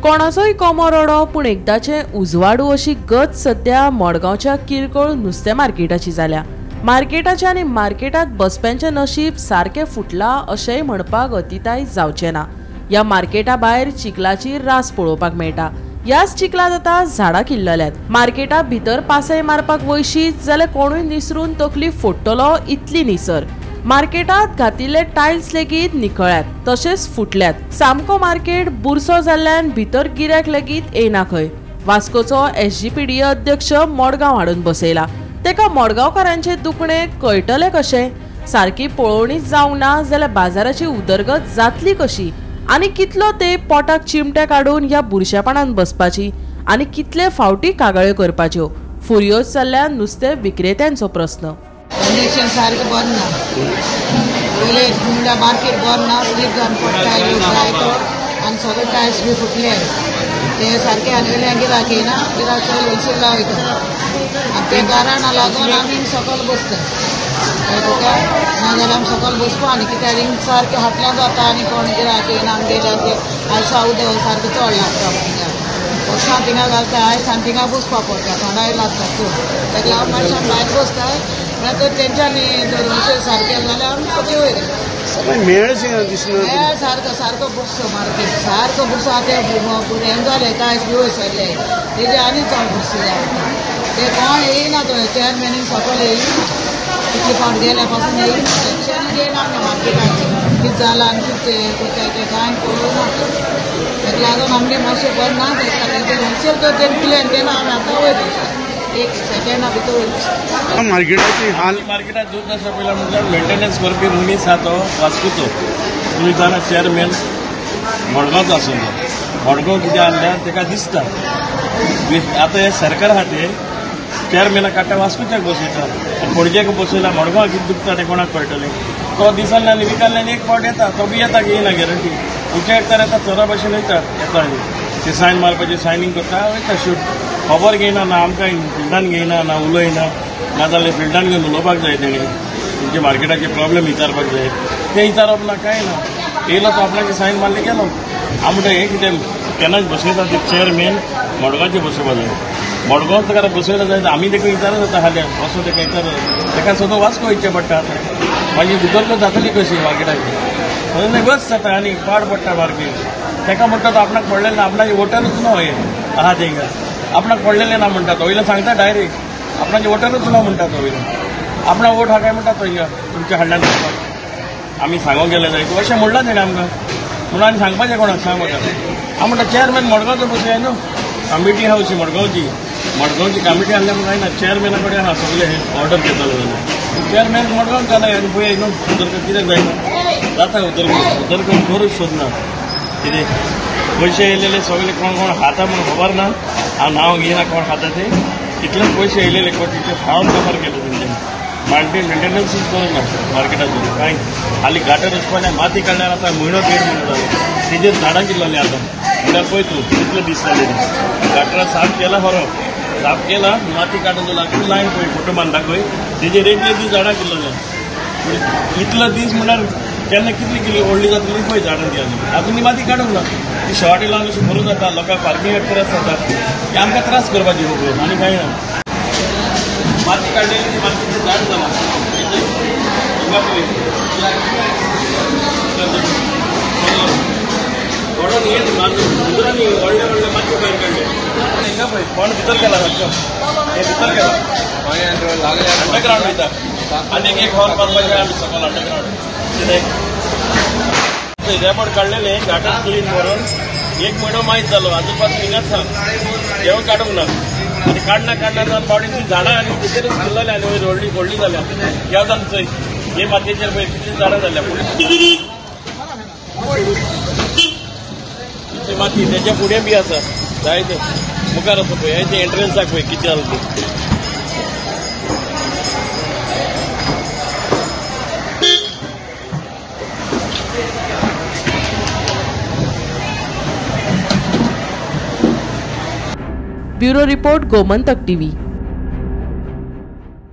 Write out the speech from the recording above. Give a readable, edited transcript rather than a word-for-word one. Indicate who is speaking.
Speaker 1: कोणाचोय कोमो रडो पूण एकदाचें उजवाडू अशी गत सध्या मडगांवच्या किरकोळ नुस्तें मार्केटाची जाल्या। मार्केटाचें आनी मार्केटांत बसप्यांचें नशीब सारकें फुटलां अशेंय म्हणपाक अतिताय जावचें ना। ह्या मार्केटा भायर चिखलाची रास पळोवपाक मेळटा। ह्याच चिखलांत आतां झाडां किल्लल्यात। मार्केटा भितर पासय मारपाक वयशीत जाल्यार कोणूय निसरून तकली फोडटलो इतली निसर। मार्केटांत घातिल्ले टायल्स लेगीत निखळ्यात तशेंच फुटल्यात। सामको मार्केट बुरसो जाल्ल्यान भितर गिऱ्याक लेगीत येना खंय। वास्कोचो SGPDA अध्यक्ष मडगांव हाडून बसयला। तेका मडगांवकारांचें दुखणें कळटलें कशें? सारकी पळोवणी जावंक ना जाल्यार बाजाराची उदरगत जातली कशी? आनी कितलो ते पोटाक चिमटे काडून ह्या बुरशेपणान बसपाची आनी कितले फावटी कागाळ्यो करपाच्यो? फुरयोज जाल्ल्या नुस्तें विक्रेत्यांचो प्रस्न।
Speaker 2: कंडिशन सारकें बरें ना, पयले म्हणल्यार मार्केट बरें ना, स्लीप जावन पडटा जायतो आनी सगळे टायल्स बी फुटले ते सारके आनी वयल्यान गिराक येयना, गिराक सगळे होलसेला वयता आनी ते कारणाक लागून आमी सकयल बसता तुका, नाजाल्यार आमी सकयल बसपा आनी कित्याक हिंग सारकें हाटल्यान जाता आनी कोण गिराक येयना आमगेल्या ते आयसा उदक सारकें चड लागता थिंगा वर्सां थिंगा घालता आयस आनी थिंगा बसपा पडटा, थंडाय लागता चड, ताका लागून मातशें आमी भायर बसता। तर तेंच्यांनी जर अशें सारकें जाल्यार आमी सगळें वयता।
Speaker 3: मेळ दिसना,
Speaker 2: मेळ सारको सारको बुरसो मार्केट सारको बुरसो आतां हें जालें कांय बी वयर सरलें तेजे आनी चड बुरसो जाता। ते कोण येयना तो चेअरमॅनीक सकयल येई कितले फावट गेल्या पासून येई टेंशन घेयना आमच्या मार्केटाचें कितें जालां आनी कितें करता तें कांय पळोवना। ताका लागून आमगें मातशें बरें ना, ताका होलसेल तर तें प्लॅन केन्ना आमी आतां वयर एक सेकंडा भितर
Speaker 3: मार्केटाची हाल।
Speaker 4: मार्केटात दूद आसा पयला म्हटल्यार मेंटेनन्स करपी मनीस आहा तो वास्कोचो, तुमी जाणा चेअरमॅन मडगांवचो आसून तो मडगांव कितें आहल्यार तेका दिसता। आतां हें सरकार आहा तें चेअरमॅनाक काडटा वास्कोच्याक बसयता आनी पणजेक बसयला, मडगांव कितें दुखता तें कोणाक कळटलें? तो दिसांतल्यान आनी विकांतल्यान एक फावट येता, तो बी येता की येना गॅरंटी, उच्या तर येता चोरा भशेन वयता, येता आनी ते सायन मारपाची सायनींग करता वयता शूट, खबर घेयना ना आमकां फिल्डान घेयना ना उलयना, नाजाल्यार फिल्डान घेवन उलोवपाक जाय तेणें, तुमचे मार्केटाचे प्रॉब्लेम विचारपाक जाय, तें विचारप ना कांय ना। येयलो तो आपणाचे सायन मारले गेलो। हांव म्हणटा हें कितें केन्नाच बसयता ते चेअरमॅन मडगांवचे बसोवपा जाय, मडगांव ताका बसयला जाय, आमी तेका विचारत जाता हाल्या वचून तेका विचारत, तेका सदां वास्को वयचें पडटा, मागीर उदरगत जातली कशी मार्केटाची? म्हणून बस जाता आनी पाड पडटा मार्केट। तेका म्हणटा तो आपणाक पडलें ना, आपणाचे वोटरूच न्हू हें आहा तेंकां आपणाक पडलेलें ना म्हणटा तो, वयल्यान सांगता डायरेक्ट आपणाचे वोटरूच ना म्हणटा तो, वयल्यान आपणा वोट हा काय म्हणटा तो हिंगा तुमच्या हाडल्यान करपाक आमी सांगोंक गेले जाय अशें म्हणलां तेणें आमकां, म्हणून आनी सांगपाचें कोणाक सांग म्हाका। हांव म्हणटा चेअरमॅन मडगांवचो बसय न्हू, कमिटी आहा अशी मडगांवची, मडगांवची कमिटी आहल्यार म्हणून जायना, चेअरमॅना कडेन आहा सगळें हें ऑर्डर घेतलें जाल्यार चेअरमॅन मडगांव जालाय आनी पळय न्हू उदरगत कित्याक जायना, जाता उदरगत, उदरगत करूंक सोदना कितें पयशे येयलेले सगळे कोण कोण खाता म्हूण खबर ना, हांव नांव घेयना कोण खाता ते, इतलेच पयशे येयलेले कोटीचे फावट खबर केले तेंच्यांनी, मेंटेनन्सूच करूंक ना मार्केटाचो कांय। हालीं गाटर वचपाचें माती काडल्यार आतां म्हयनो देड म्हयनो जालो तेजेर झाडां किल्लली आतां, म्हणल्यार पळय तूं कितले दीस जाले गाटरां साफ केला खरो, साफ केला माती काडून दवरला, लायन पळय फोटो मारून दाखय तेजेर एक दीस झाडां किल्लल्या, इतलो दीस म्हणल्यार केन्ना कितली कितली व्हडली जातली पळय झाडां ती, आजून ती माती काडूंक ना, ती शॉर्ट लावन अशी भरून जाता, लोकांक पार्किंगाक त्रास जाता, ती आमकां त्रास करपाची खबर आनी कांय ना। माती काडलेली ती मातयेचें झाड जालां हिंगा पळय व्हडून येत हुंदरांनी व्हडले व्हडले मातये भायर काडले, हिंगा पळय कोण भितर गेला सारको, हें भितर गेला अंडरग्रावंड वयता आनी एक हॉल बांदपाचें आमी सकयल अंडरग्रावंड कितें रेबड काडलेले गार्डन क्लीन करून एक म्हयनो मायज जालो, आजून पासून हिंगाच सांग देव काडूंक ना, आनी काडना काडना जावन पावटी ती झाडां आनी तेचेरच किल्लले आनी वयर व्हडली व्हडली जाल्या, ह्या जावन चोय हे मातयेचेर पळय कितली झाडां जाल्या, इतली माती तेच्या फुडें बी आसा जाय ते मुखार आसा पळय, ते एंट्रन्साक पळय कितें जालां तें।
Speaker 1: Bureau report, Gomantak TV.